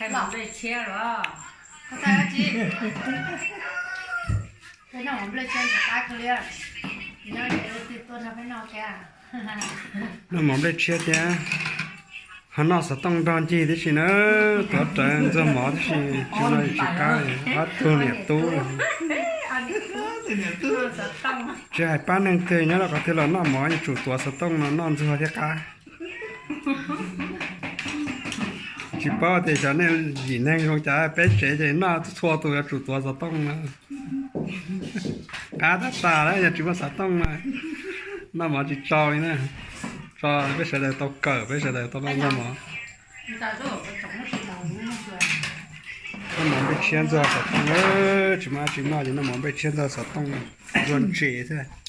Nplej tshiab los? Peb noj mov nplej tshiab ntxim qab kawg li. Nyob ze twg tua nrog peb noj thiab. Noj mov nplej tshiab thiab. Ho noj xov tooj nrog ncig tib si na, tuav rawv ntxuag mov tib si, tsis no tsis qab li, ob tug niam tub. Tsis hais pab neeg twg nyob rau qhov twg los noj mov yuav tsum tuav xov tooj no noj ntxuag thiab qab. Tsis paub tias xyov nej yim neeg zoo cas, peb tsev ces noj txhua tus yuav tsum tuav xov tooj na. Qab tab tas lawm yog tsis muaj xov tooj na, noj mov tsis tso li na. Tso peb sawv daws tau kawm, peb sawv daws tau noj mov. Noj mov nplej tshiab ntxuag xov tooj, tsis muaj dab tsi noj ces noj mov nplej tshiab ntxuag xov tooj, ntxuag ntses xwb.